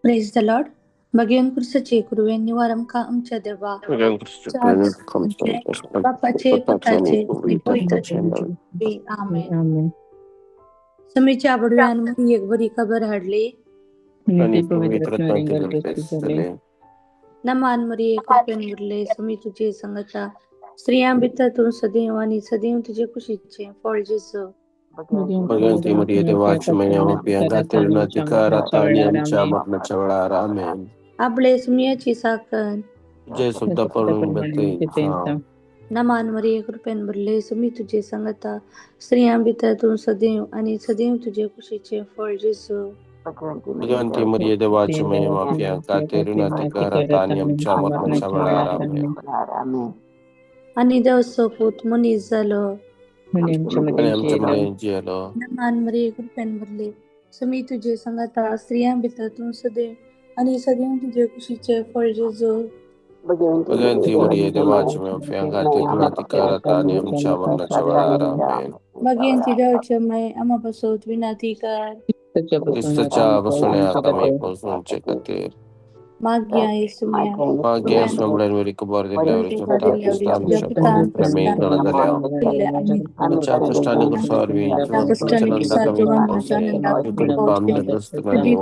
प्रेज the Lord. भगेन पुरसाचे कुरवेन निवार आमकां आमच्या देवा बापाचे पुताचे आनी पवित्र आमेन. समीच्या बडव्यान एक बरी खबर हाडली. नमान मरिये कृपेन भरले, समी तुझे संगता, स्त्रियां भितर तूं सदैव आनी सदैव तुजे कुशीचें फळ जेजू. भगवंती मरिये देवाची मैया पाप्यांखातीर विनंती कर आता आणि आमच्या मरणाच्या वेळार. आमेन. आपले सुमयाची साखर तुझे सुद्धा पडून. नमान मरिये कृपेन भरले, समी तुझे संगता, स्त्रियां भितर तूं सदैव आनी सदैव तुजे कुशीचें फळ जेजू. भगवंती मरिये देवाची मैया पाप्यांखातीर विनंती कर आता आणि आमच्या मरणाच्या वेळार. आमेन. आनी देवचो पूत मनीस जालो आणि आमच्या मध्ये जियलो. नमान मरिये कृपेन भरले, समी तुझे संगता, स्त्रियां भितर तूं सदैव आनी सदैव तुजे कुशीचें फळ जेजू. भगवंती मरिये देवाची मैया पाप्यांखातीर विनंती कर आता आणि आमच्या मरणाच्या वेळार. आमेन. भगवंती देवाचे माय आम्हा पासत विनंती कर. क्रिस्तच्या बसण्यात आम्ही पोहोचूचे खातीर मागया येसुम्या मागीर सुमल्यान खबर दिल्यावर चोट्टा क्रिस्तान शब्दान प्रेमी गण जाल्या तुमच्या कष्टाने कुसारवी आनंदात आमी पावसे कृपा आमच्या दस्तकांनी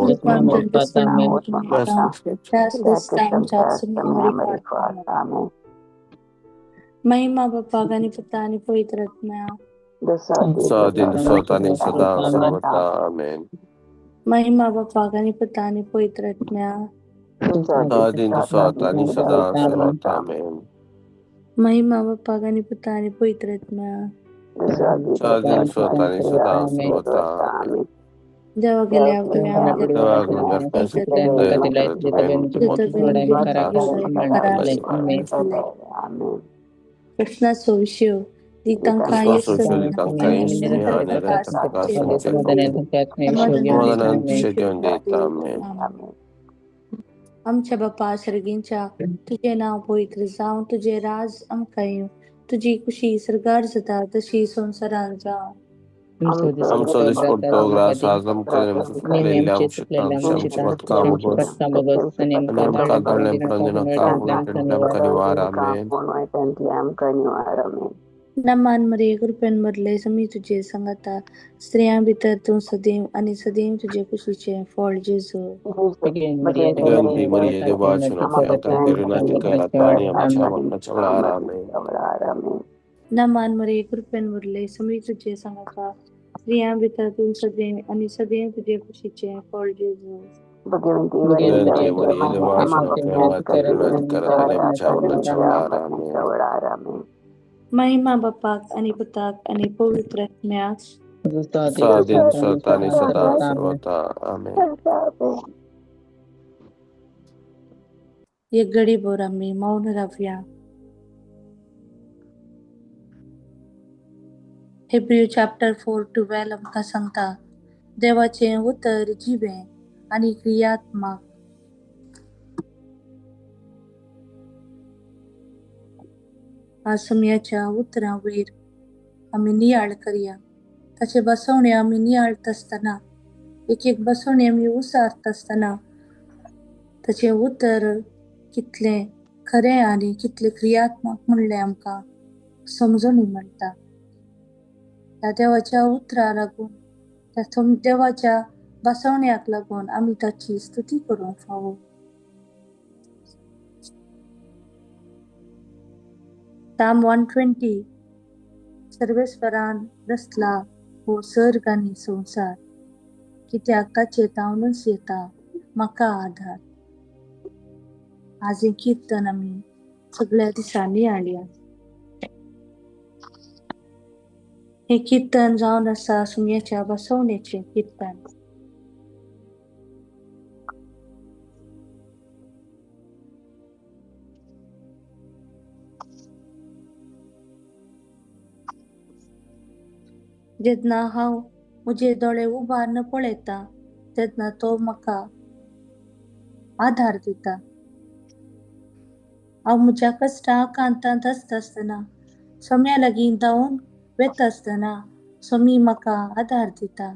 महिमा बापाक आनी पुता आनी पवित्र आत्म्या सदिन स्वत आणि सदा सर्वता. आमेन. महिमा बापाक आनी पुता आनी पवित्र आत्म्या सदिन स्वत आणि सदा सर्वता. आमेन. महिमा बापाक आनी पुता आनी पवित्र आत्म्या सदिन स्वत आणि सदा सर्वता. आमेन. देवा गेल्या कृष्णाचो विषय दितांकां आमच्या बापा सर्गींच्या तुझे नाव पवित्र जावं, तुझे राज आमकां येवं, तुजी कुशी सर्गार जाता तशी संवसारांत जावं. आमचो दिसपट्टो ग्रास आज आमकां चुकलेल्या आमच्या पथकां बगस आनी आमकां दळ्ळे प्रंजनाका आमकां निवार. आमेन. नमान मरिये कृपेन भरले, समी तुझे संगता, स्त्रियां भितर तूं सदैव आनी सदैव तुजे कुशीचें फळ जेजू. भगवंती मरिये देवाची पाप्यांखातीर विनंती कर आता आणि आमच्या मरणाच्या वेळार. आमेन. नमान मरिये कृपेन भरले, समी तुझे संगता, स्त्रियां भितर तूं सदैव आनी सदैव तुजे कुशीचें फळ जेजू. भगवंती मरिये देवाची पाप्यांखातीर विनंती कर आता आणि आमच्या मरणाच्या वेळार. आमेन. महिमा बापाक आनी पुताक आनी पवित्र आत्म्याक सदिन स्वत आणि सदा सर्वता. आमेन. एक घडी भर आमी मौन रावया. हेब्रू चॅप्टर 4:12 आमकां सांगता, देवाचें उतर जिवें आनी क्रियात्मक. आज समयाच्या उतरां वयर आमी नियाळ करया. ताचे बसवणे आमी नियाळत आसतना, एक एक बसवणे आमी उसारता आसतना ताचें उतर कितलें खरें आनी कितलें क्रियात्मक म्हणलें आमकां समजणी मेळटा. ह्या देवाच्या उतरां लागून, त्या देवाच्या बसवण्याक लागून आमी ताची स्तुती करूंक फावो. Psalm 120. सर्वेस्वरान रचला हो सर्ग आनी संवसार, कित्याक ताचे तावनच येता म्हाका आधार. आज हें किर्तन आमी सगळ्या दिसांनी हाडया. हें किर्तन जावन आसा सुमयाच्या बसवणेचें किर्तन. जेन्ना हांव म्हजे दोळे उबारून पळयता तेन्ना तो म्हाका आधार दिता. हांव म्हज्या कश्टा आकांतांत आसता आसतना, सम्या लागीं धांवून वता आसतना स्वामी म्हाका आधार दिता.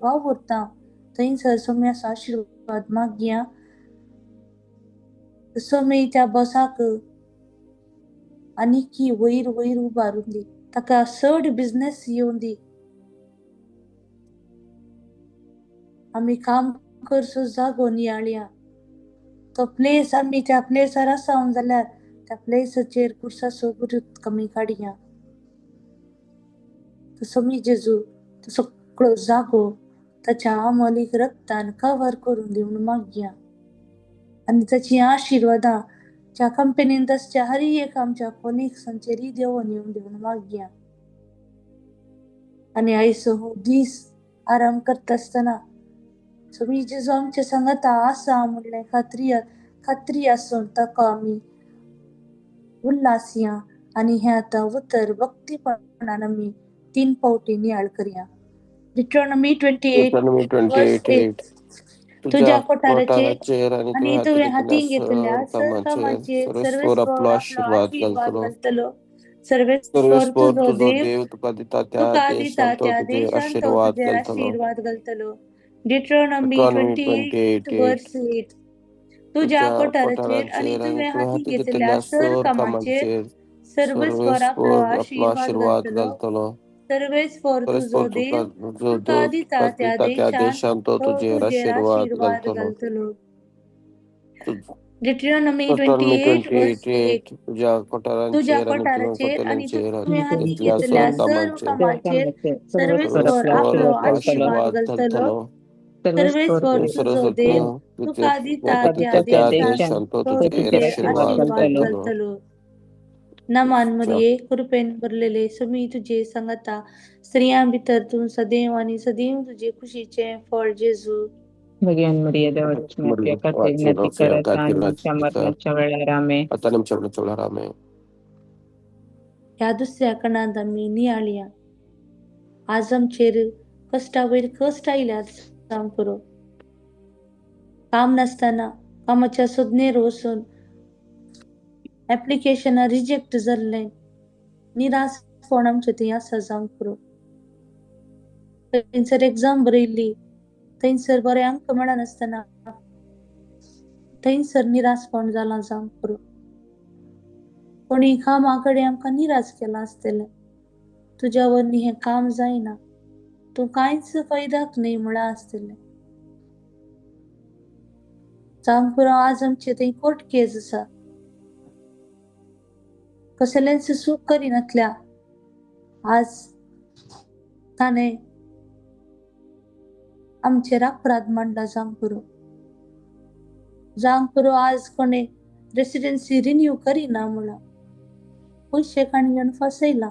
वावुरता थंयसर सोम्याचो आशिर्वाद मागया. सोमी त्या बॉसाक आनीकी वयर वयर उबारून दी, ताका चड बिजनेस येवन दी. आमी काम करचो जागो नियाळया, तो प्लेस आमी त्या प्लेसार आसा जाल्यार त्या प्लेसाचेर कुर्साचो गुरूत कमी काडया. तसो मी जेजू तो सगळो जागो ताच्या आमोलीक रक्तान कवर करून दी म्हणून मागया. आनी ताची आशिर्वादां ज्या कंपनीन आसच्या हर एक आमच्या कोलिग्सांचेरय देवोन येवन दी म्हणून मागया. आनी आयचो हो दीस आराम करता आसतना सगळी जेजू आमच्या सांगाता आसा म्हणलें खात्री खात्री आसून ताका आमी उल्हासया. आनी हें आतां उतर भक्तीपणान आमी 3 फावटी नियाळ करया. Deuteronomy 28 Deuteronomy verse 28 8. 8. तुज्या तुज्या कोठाराचेर कोठाराचेर आनी आनी तुवें तुवें हाती हाती घेतलेल्या घेतल्या सर सर कामाचेर कामाचेर सर्वेस्पोर सर्वेस्पोर आपलो आपलो आशिर्वाद आशिर्वाद घालतलो. घालतलो. सर्वेस्पोर सर्वेस्पोर तुजो तुजो देव देव तुका दिता त्या तुका दिता देशांत तो त्या तुजेर देशांत तो आशिर्वाद तुजेर घालतलो. आशिर्वाद घालतलो. Deuteronomy Deuteronomy 28 28 verse 8. 8. तुज्या तुज्या कोठाराचेर आनी कोठाराचेर आनी तुवें तुवें हाती हाती घेतल्या घेतलेल्या सर सर कामाचेर कामाचेर सर्वेस्पोर आपलो सर्वेस्पोर आपलो आशिर्वाद आशिर्वाद घालतलो. घालतलो. सर्वेस्पोर सर्वेस्पोर तुजो तुका देव तुजो तुका देव दिता तुका त्या दिता त्या देशांत देशांत तो तो तुजेर तुजेर आशिर्वाद आशिर्वाद घालतलो. घालतलो. Deuteronomy Deuteronomy 28 verse 28 8. 8. तुज्या तुज्या कोठारांचेर आनी तुवें कोठाराचेर आनी कोतेल्यांचेर तुवें हाती घेतल्या घेतल्या सर सर्व कामांचेर कामाचेर सर्वेस्पोर सर्वेस्पोर आपलो आपलो आशिर्वाद आशिर्वाद घालतलो. घालतलो. सर्वेस्पोर तुजो देव तुका दिता तुका त्या दिता त्या देशांत देशांत तो तो तुजेर तुजेर आशिर्वाद आशिर्वाद घालतलो. घालतलो. नमान मरिये, कृपेन भरलेले समी तुजे सांगाता, स्त्रियां भितर तूं सदैव आनी सदैव तुजे खुशीचें फळ जेजू. भगवान मरिया देवाची माते खातीर विनंती करत आणि आमच्या मरणाच्या वेळार आमेन. आता आमच्या मरणाच्या वेळार आमेन. ह्या दुसऱ्या कणांत आमी नियाळया. आज आमचेर कश्टा वयर कश्ट आयल्यात जावंक पुरो. काम नासतना कामाच्या सोदनेर वचून एप्लिकेशनां रिजेक्ट जाल्लें निराशपण आमचें थंय आसा जावंक पुरो. थंयसर एग्जाम बरयल्ली, थंयसर बरे अंक मेळनासतना थंयसर निराशपण जालां जावंक पुरो. कोणी कामा कडेन आमकां निराश केलां आसतलें, तुज्या वरवीं हें काम जायना, तूं कांयच फायद्याक न्हय म्हळां आसतलें. जावंक पुरो आज आमचें थंय कोर्ट केस आसा, कसलेंच चूक करिनातल्या आज ताणें आमचेर अपराध मांडला जावंक पुरो. जावंक पुरो आज कोणें रेसिडेन्सी रिन्यू करिना म्हळां, पयशे काडून घेवन फसयला,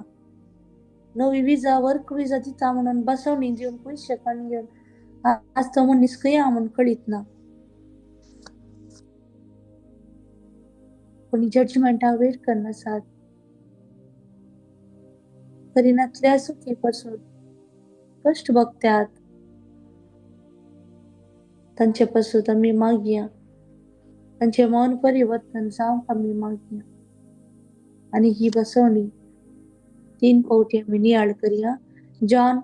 नवी विजा वर्क विजा दिता म्हणून बसवणी दिवन पयशे काडून घेवन आज तो मनीस खंय आहा म्हूण कळीत ना. कोणी जजमेंटा वेट करनासात, करिनातल्या सुखी पासून कश्ट भोगतात, तांचे पासून आमी मागया, तांचें मन परिवर्तन जावंक आमी मागया. आनी ही बसवणी 3 फावटी आमी नियाळ करया. John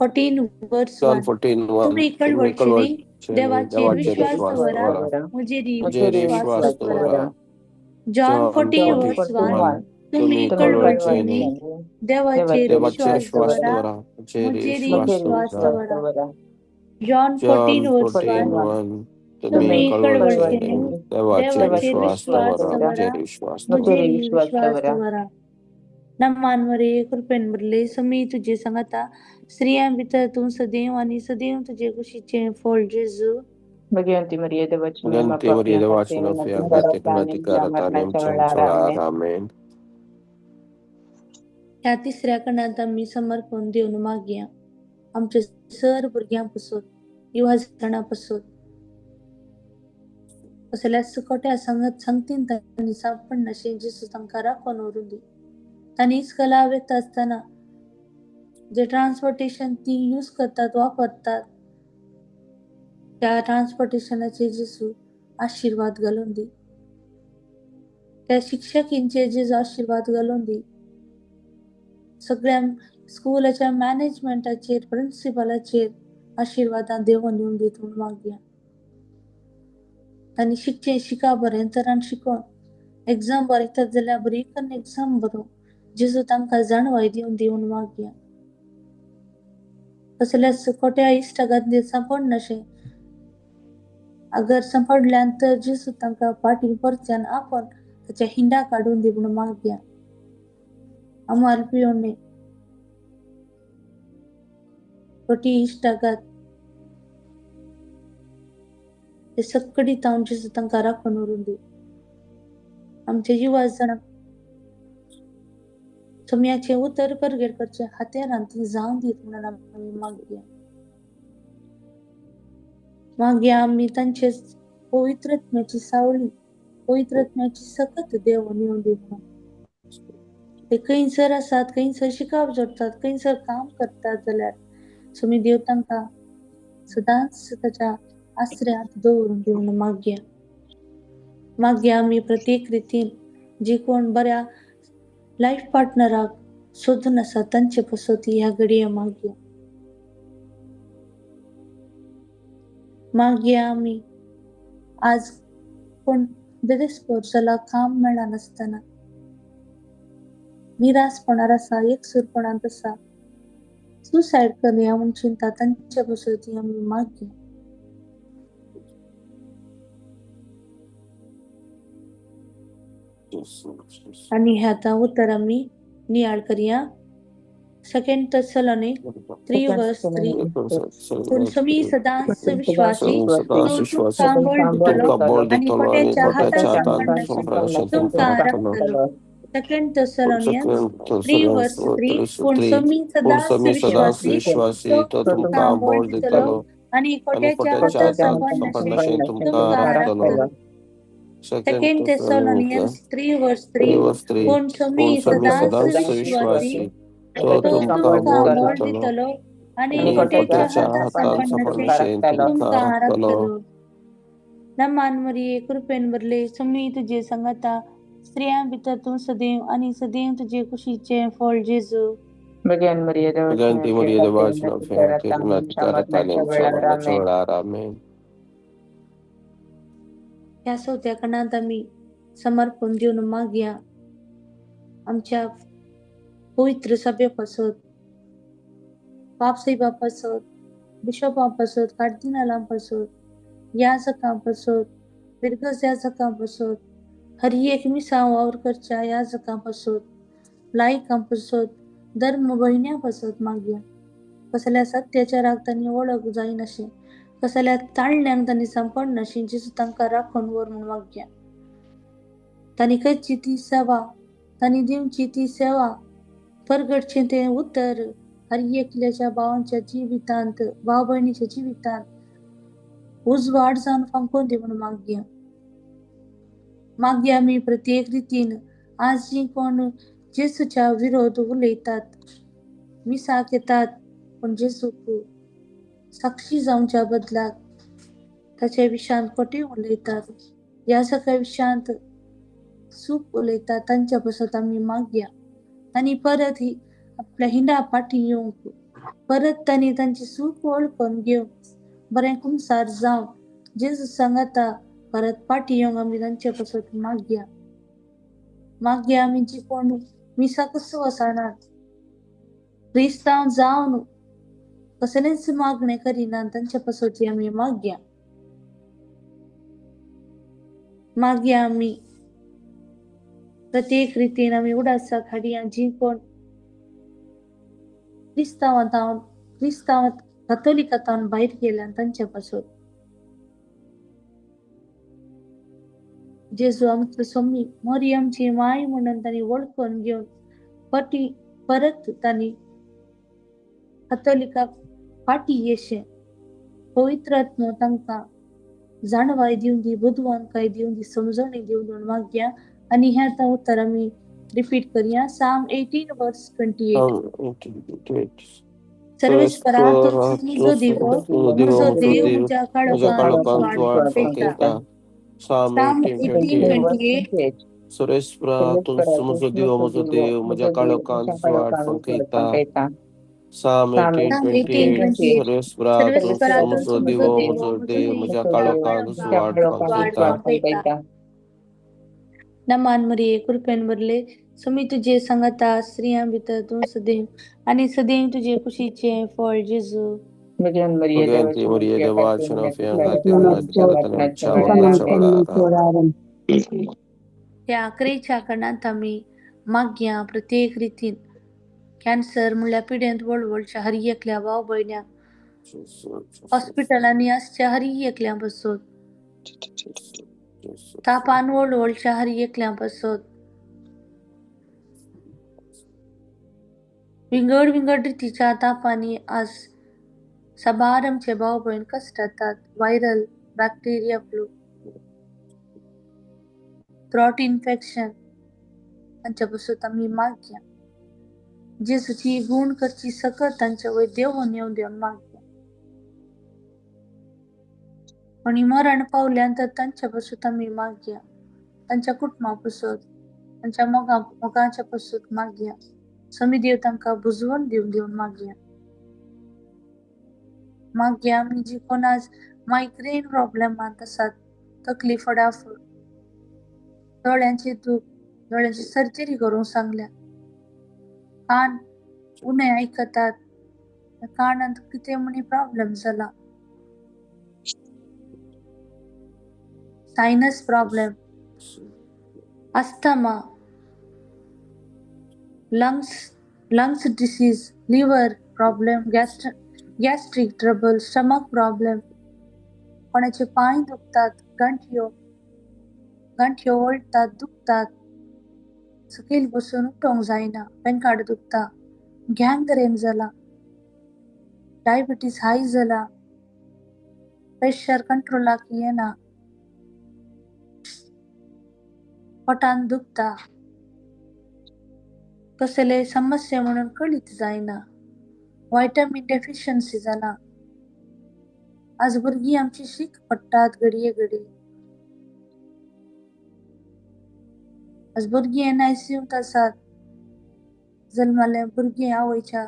14 verse John 1. 14 1. तुमी तुमी कळवळचे न्ही, कळवळचे न्ही, देवाचेर देवाचेर विश्वास विश्वास दवरा, दवरा, म्हजेर म्हजेर विश्वास विश्वास दवरा. दवरा. जॉन जॉन 14 14 वर्स 1. 1. तुमी तुमी कळवळचे कळवळचे न्ही, न्ही, देवाचेर देवाचेर विश्वास विश्वास दवरा, दवरा, म्हजेर म्हजेर विश्वास विश्वास दवरा. दवरा. जॉन 14 जॉन वर्स 14 1. 1. तुमी तुमी कळवळचे कळवळचे न्ही, न्ही, देवाचेर देवाचेर विश्वास विश्वास दवरा, दवरा, म्हजेर विश्वास दवरा. म्हजेर विश्वास दवरा. नमान मरिये, कृपेन भरले समी तुजे सांगाता, स्त्रियां भितर तूं सदैव आनी सदैव तुजे कुशीचें फळ जेजू. भगवंती मरिये देवाची भगवंती मरिये देवाची माफिया खातीर विनंती करत आणि मरणाच्या आमच्या वेळार वेळार आमेन. आमेन. ह्या तिसऱ्या कणांत आमी समर्पण दिवन मागया आमच्या सर भुरग्यां पासून, युवा जाणां पासून, कसल्याच खोट्या सांगत सांगतीन तांणी सापडनाशें जेजू तांकां राखून व्हरून दी. तांणी इस्कॉला वता आसतना जे ट्रान्सपोर्टेशन ती यूज करतात, वापरतात, त्या ट्रान्सपोर्टेशनाचे जेजू आशिर्वाद घालून दी. त्या शिक्षकींचे जेजू आशिर्वाद घालून दी. सगळ्या स्कुलाच्या मॅनेजमेंटाचेर, प्रिंसिपलाचेर आशिर्वादां देवून दिवन दीत म्हूण मागया. तांणी शिकचें शिका बरें तरान शिकोन एग्जाम बरयतात जाल्यार बरी करून एग्जाम बरोवं जेजू तांकां जाणवाय दिवन दी म्हूण मागया. कसल्याच खोट्या इश्टागतीन सांपडनाशें, अगर सांपडल्यान तर जेजू तांकां फाटीं परत्यान आपोवन ताच्या हिंडा काडून दी म्हूण मागया. अमाल पियोने खोटी इश्टागत ते सगळी तावन जेजू तांकां राखून व्हरून दी. आमच्या युवा जाणांक सोम्याचें उतर परगेर करचें हातेरान ती जावन दीत म्हणून आमी मागया. मागया आमी तांचे पवित्रत्म्याची सावळी, पवित्रत्म्याची सकत देव येवन दी म्हणून. ते खंयसर आसात, खंयसर शिकाप जोडटात, खंयसर काम करतात जाल्यार सोमी देव तांकां सदांच ताच्या आसऱ्यांत दवरून दी म्हणून मागया. मागया आमी प्रत्येक रितीन जी कोण बऱ्या लायफ पार्टनराक सोदून आसा तांचे पासत ह्या घडये मागया. मागया आमी आज कोण बेदेस्पोर जाला, काम मेळनासतना निराशपणार आसा, एकसूरपणांत आसा, सुसायड करया म्हूण चिंता तांचे पासत आमी मागया. आनी हे आतां उतर आमी नियाळ करया. Second Thessalonians 3 verse 3. पूण समी सदांच विश्वासी, तो तुमकां बळ दितलो आनी खोट्याच्या हातान सांपडनाशें तुमकां राखतलो. Second थेसलोनियन्स 3 verse 3. पूण समी सदांच विश्वासी, तो तुमकां बळ दितलो आनी खोट्याच्या हातान सांपडनाशें तुमकां राखतलो. Second थेसलोनियन्स 3 verse 3. पूण समी सदांच विश्वासी, तो तुमकां बळ दितलो आनी खोट्याच्या हातान सांपडनाशें तुमकां राखतलो. नमान मरिये, कृपेन भरले, समी तुजे सांगाता, स्त्रियां भितर तूं सदैव आनी सदैव तुजे कुशीचें फळ जेजू. भगवान मरिये देवाची वेळार आमेन. ह्या चवथ्या खणांत आमी समर्पण दिवन मागया आमच्या पवित्र सभे पासत, पापसाहेबा पासत, बिशपां पासत, कार्दिनालां पासत, याजकां पासत, फिरगज याजकां पासत, हर एक मिसांव वावर करच्या याजकां पासत, लायकां पासत, धर्म भयण्यां पासत मागया. कसल्या सत्याचाराक तांणी वळख जायनाशें, कसल्या ताळण्यांक तांणी सांपडनाशें, जेजू तांकां राखून व्हर म्हूण मागया. तांणी करची ती सेवा, तांणी दिवची ती सेवा, परगटचें तें उतर हर एकल्याच्या भावांच्या जिवितांत, भाव भयणीच्या जिवितांत उजवाड जावन फांकोवन दी म्हूण मागया. मागया आमी प्रत्येक रितीन आज जी कोण जेजूच्या विरोध उलयतात, मिसाक येतात, पूण जेजूक साक्षी जावच्या बदलाक ताच्या विशयांत खोटें उलयतात, ह्या सगळ्या विशयांत चूक उलयतात, तांच्या पासत आमी मागया. आनी परत ही आपल्या हिंडा फाटीं येवंक, परत तांणी तांची चूक वळखून घेवन बरें कुमसार जावन जेजू सांगाता परत फाटीं येवंक आमी तांचे पासत मागया. मागया आमी जी कोण मिसाकच वचनात, क्रिस्तांव जावन कसलेंच मागणें करिना, तांचे पासत आमी मागया. मागया आमी प्रत्येक रितीन आमी उडासाक हाडया जी कोण क्रिस्तांवांत क्रिस्तांव कथोलिकांत भायर गेल्यान तांचे पासत. जेजू आमचो स्वामी, मोरी आमची माय म्हणून तांणी वळखून घेवन पटी परत तांणी कथोलिकाक फाटी येशें पवित्र आत्मो तांकां जाणवाय दिवन दी, बुदवंतकाय दिवन दी, समजणी दिवन दी म्हूण मागया. आनी हें आतां उतर आमी रिपीट करया. साम 18 verse 28. सर्वेस्परा, तूंच म्हजो दिवो, म्हजो देव म्हज्या काळोखांत वाट दाखयता. Psalm साम 18:28. 18:28. सुरेश्वरा, तूंच म्हजो दिवो, म्हजो देव म्हज्या काळोखांत वाट फांकयता. Psalm Psalm Psalm 18:28 18:28 सर्वेस्परा तूं सर्वेस्परा तूं म्हजो म्हजो दिवो दिवो म्हजो म्हजो देव देव म्हज्या म्हज्या काळोखांत काळोखांत सुवात वाट पावसयता. पावयता. नमान मरिये, कृपेन भरले, स्वामी तुजे सांगाता, स्त्रियां भितर तूं सदैव आनी सदैव तुजे कुशीचें फळ जेजू. भजन मरिये भगवंती देवाची मरिये मुक्ती देवाच्या खातीर विनंती नुफ्या करता खातीर विनंती आमच्या करता मरणाच्या आमच्या वेळार. मरणाच्या आमेन. वेळार. आमेन. ह्या आकरेच्या करणांत आमी मागया प्रत्येक रितीन कॅन्सर म्हणल्यार पिडेंत वळवळच्या हर एकल्या भाव भयण्यांक, हॉस्पिटलांनी आसच्या हर एकल्या पासून, तापान वळवळच्या हर एकल्या पासून, विंगड विंगड रितीच्या तापांनी आज साबार आमचे भाव भयण कश्टातात. Viral, bacteria, flu, throat infection तांच्या पासून आमी मागया. जेजूची गुण करची सकत तांच्या वयर देवून येवन देवन मागया. आनी मरण पावल्यान तर तांच्या पासून आमी मागया, तांच्या कुटुंबा पासून, तांच्या मोगा मोगाच्या पासून मागया. स्वामी देव तांकां बुजवण दिवन दिवन मागया. मागया आमी जी कोण आज मायग्रेन प्रॉब्लेमांत आसात, तकली फडाफड, दोळ्यांची दूख, दोळ्यांची सर्जरी करूंक सांगल्या, कान उणें आयकतात, कानांत कितें म्हणी प्रॉब्लेम जाला, sinus problem, asthma, lungs disease, liver problem, gastric trouble, stomach problem, कोणाचे पांय दुखतात, गांठयो गांठयो वळटात, दुखतात, सकयल बसून उठोवंक जायना, पेंकाड दुखता, गँग्रेन जाला, डायबिटीज हाय जाला, प्रेशर कंट्रोलाक येना, पोटान दुखता, कसले समस्या म्हणून कळीत जायना, व्हायटमीन डेफिशियन्सी जाला. आज भुरगीं आमची शीक पडटात घडये घडये. आज भुरगीं एनआयसीयूंत आसात, जल्मले भुरगीं आवयच्या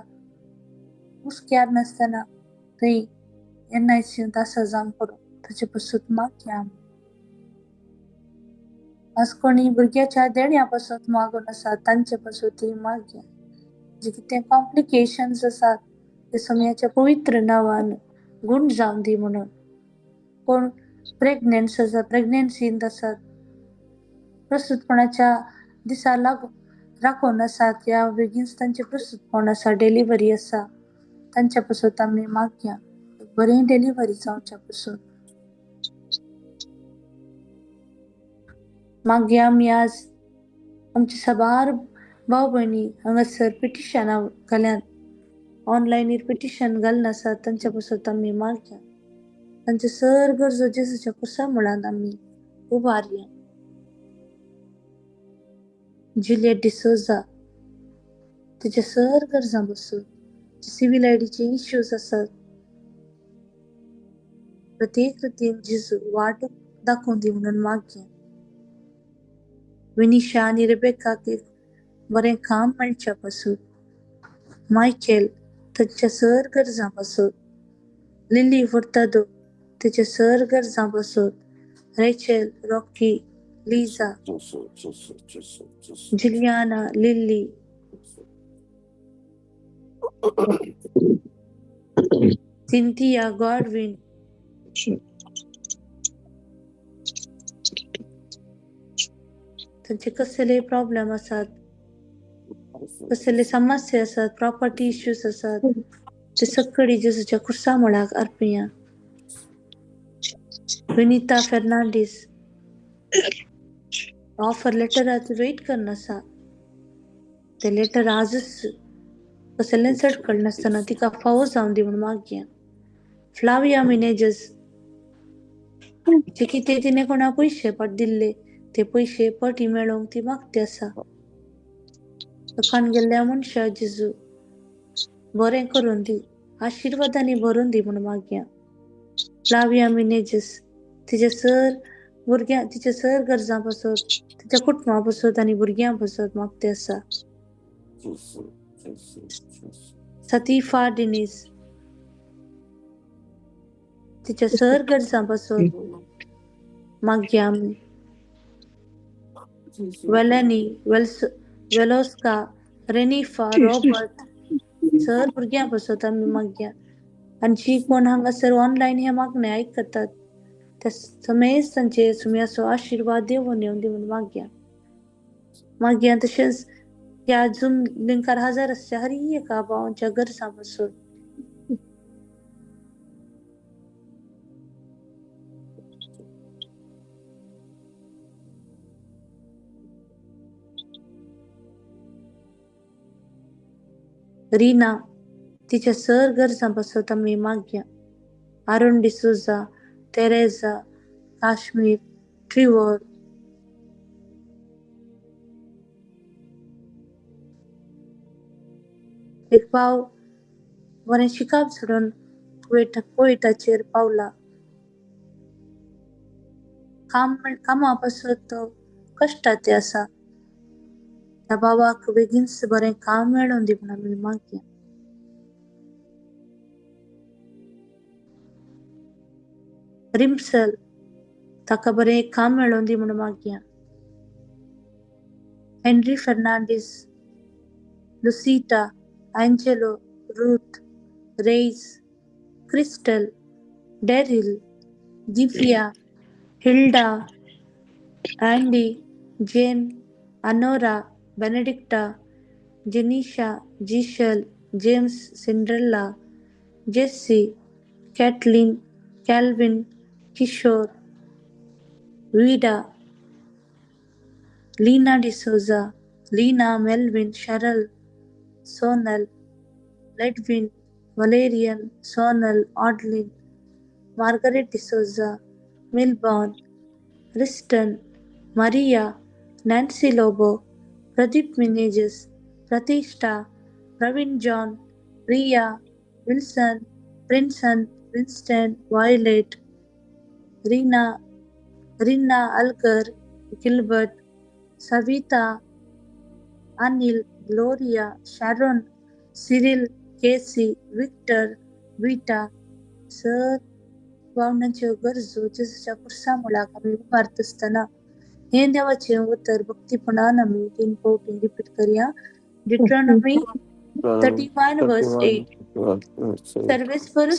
हुस्क्यार नासतना थंय एनआयसीयूंत आसा जावंक पुरो, ताचे पासून मागया आमी. आज कोणी भुरग्याच्या देण्या पासून मागून आसा तांचे पासून ती मागया. जे कितें कॉम्प्लिकेशन्स आसात ते समयाच्या पवित्र नांवान गुण जावं दी म्हणून. कोण प्रेग्नन्स आसा, प्रेग्नन्सींत आसात, प्रसूतपणाच्या दिसा लागून राखून आसात या बेगीनच तांचें प्रसूतपण आसा, डिलिव्हरी आसा, तांच्या पासून आमी मागया बरें डिलिव्हरी जावच्या पासून. मागया आमी आज आमचे साबार भाव भयणी हांगासर पिटिशनां घाल्यात, ऑनलायनीर पिटिशन घालून आसात, तांच्या पासून आमी मागया. तांचे सर गरजो जेजूच्या कुसा मुळांत आमी उबारया. जुलियट डिसोजा तिच्या सर गरजां बसून, सिवील आयडीचे इश्यूज आसात, प्रत्येक रितीन जेजू वाट दाखोवन दी म्हणून मागया. विनिशा आनी रेबेकाक एक बरें काम मेळच्या पासून, मायकेल तांच्या सर गरजां पासून, लिली फुर्तादो ताच्या सर गरजां पासून, Rachel, Rocky, Liza, Juliana, Lily, Cynthia, Godwin तांचे कसले प्रॉब्लेम आसात, कसले समस्या आसात, प्रॉपर्टी इश्यूज आसात, ते सगळी जेजूच्या कुर्सा मुळाक अर्पया. विनिता फेर्नांडीस ऑफर लेटराचो वेट करून आसा, ते लेटर आजच कसलेंच अडकळ नासतना तिका फावो जावन दी म्हूण मागया. फ्लाविया मिनेजस जे कितें तिणें कोणा पयशे पट दिल्ले ते पयशे पटी मेळोवंक ती मागती आसा. लोकान गेल्ल्या मनशा जेजू बरें करून दी, आशिर्वादांनी भरून दी म्हूण मागया. फ्लाविया मिनेजस तिच्या सर भुरग्यां, तिच्या सर गरजां पासत, तिच्या कुटुंबा पासत आनी भुरग्यां पासत मागती आसा. सतीफा डिनीस तिच्या सर गरजां पासून मागया आमी. वेलनी वेलोस्का रेनिफा रॉबर्ट सर भुरग्यां पासत आमी मागया. आनी जी कोण हांगासर ऑनलायन हे मागणें आयकतात त्या समेस्तांचेर सुम्याचो आशिर्वाद देवून येवन दी म्हूण मागया. मागया तशेंच ह्या झूम लिंकार हजर आसच्या हर एका भावांच्या गरजां पासून. रीना तिच्या सर गरजां पासत आमी मागया. अरुण डिसोजा, तेरेजा, काश्मीर, ट्रिवर, एक भाव बरें शिकाप सोडून कुवेटाचेर पावला. कामा पासत तो कश्टाते आसा. त्या भावाक बेगीनच बरें काम मेळोवन दी म्हूण आमी मागया. रिमसल ताका बरें काम मेळोवन दी म्हूण मागया. Henry Fernandes, Lucita, Angelo, Ruth, Reis, Crystal, Daryl, Divya, Hilda, Andy, Jane, Anora, Benedicta, Jenisha, Jishal, James, Cinderella, Jesse, Kathleen, Calvin, Kishore, Vida, Leena D'Souza, Leena, Melvin, Sharal, Sonal, Ledwin, Valerian, Sonal, Adeline, Margaret D'Souza, Milborn, Riston, Maria, Nancy Lobo, Pradeep Menezes, Pratishtha, Praveen John, Priya, Wilson, Prinson, Winston, Violet, Reena, Rinna Algar, Gilbert, Savita, Anil, Gloria, Sharon, Cyril, Casey, Victor, Vita. Sir भावनांच्यो गरजो जेजूच्या कुर्सा मुळाक आमी उबारता आसतना हें देवाचें उतर भक्तीपणान आमी 3 फावटी repeat करया. Deuteronomy 31 verse 8. सर्वेस्परूच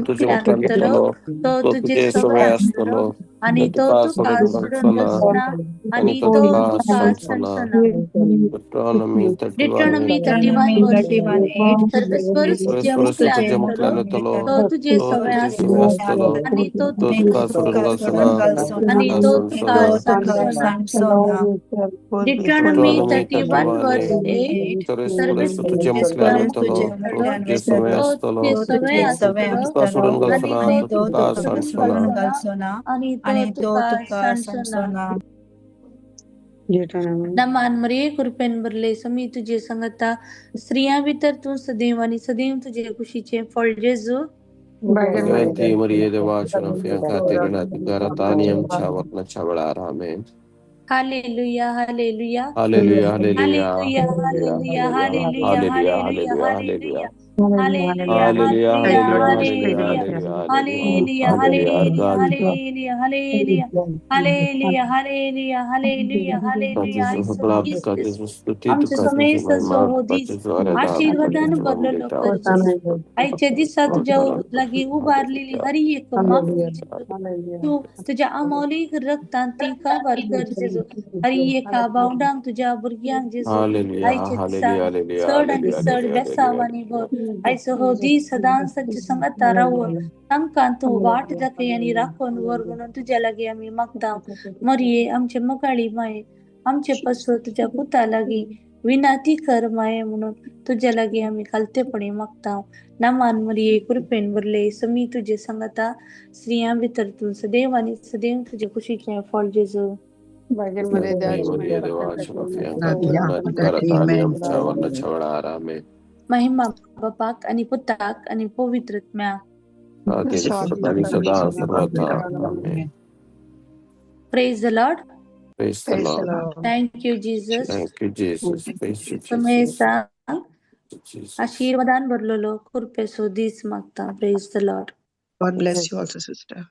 तुजे मुखार येतलो, तो तुजे सवय आसतलो आनी तो तुका सोडून वचना आनी तो तुका सांडचोना. Deuteronomy 31 verse 8. सर्वेस्परूच तुज्या मुखार येतलो, तो तुजे सवय आसतलो आनी तो तुका सोडून वचना आनी तो तुका सांडचोना. Deuteronomy 31 verse 8. सर्वेस्परूच तुज्या मुखार येतलो, तो तुजे सवय आसतलो आनी तो तुका सोडून घालचोना आनी तो तुका सांडचोना. नमान मरिये कृपेन भरले समी तुजे संगता, स्त्रियां भितर तूं सदैव आनी सदैव तुजे कुशीचें फळ जेजू. Hallelujah, hallelujah, hallelujah, hallelujah, hallelujah, hallelujah, hallelujah, hallelujah, hallelujah, hallelujah, hallelujah, hallelujah, hallelujah, hallelujah, hallelujah, hallelujah, hallelujah, hallelujah, hallelujah, hallelujah. आमच्या समेस्तांचो हो दीस आशीर्वादान भरलेलो कर जेजू. आयच्या दिसा तुज्या लागीं उबारलेली हर एक मागणी तूं तुज्या अमोलीक रक्तान ती काबार कर जेजू. हर एका भावंडांक तुज्या भुरग्यांक जेजू आयच्या दिसा चड आनी चड बेसांवांनी भर. आयचो हो दीस सदांच तांच्या संगता रावून तांकां तूं वाट दाखय आनी राखून व्हर म्हणून तुज्या लागीं आमी मागता. मरये आमचे मोगाळी माये, आमचे पासून तुज्या पुता लागीं विनाती कर माये म्हणून तुज्या लागीं आमी खालतेपणी मागता. नामान मरये कृपेन भरले समी तुजे संगता, स्त्रियां भितर तूं सदैव आनी सदैव तुजे कुशीचें फळ जेजू. महिमा बापाक आनी पुताक आनी पवित्र आत्म्याक. Praise the Lord. Praise the Lord. Thank you, Jesus. Thank you, Jesus. Praise you, Jesus. समेस्तांक Jesus. आशीर्वादान भरलेलो कृपेचो दीस मागता. Praise the Lord. God bless you also, sister.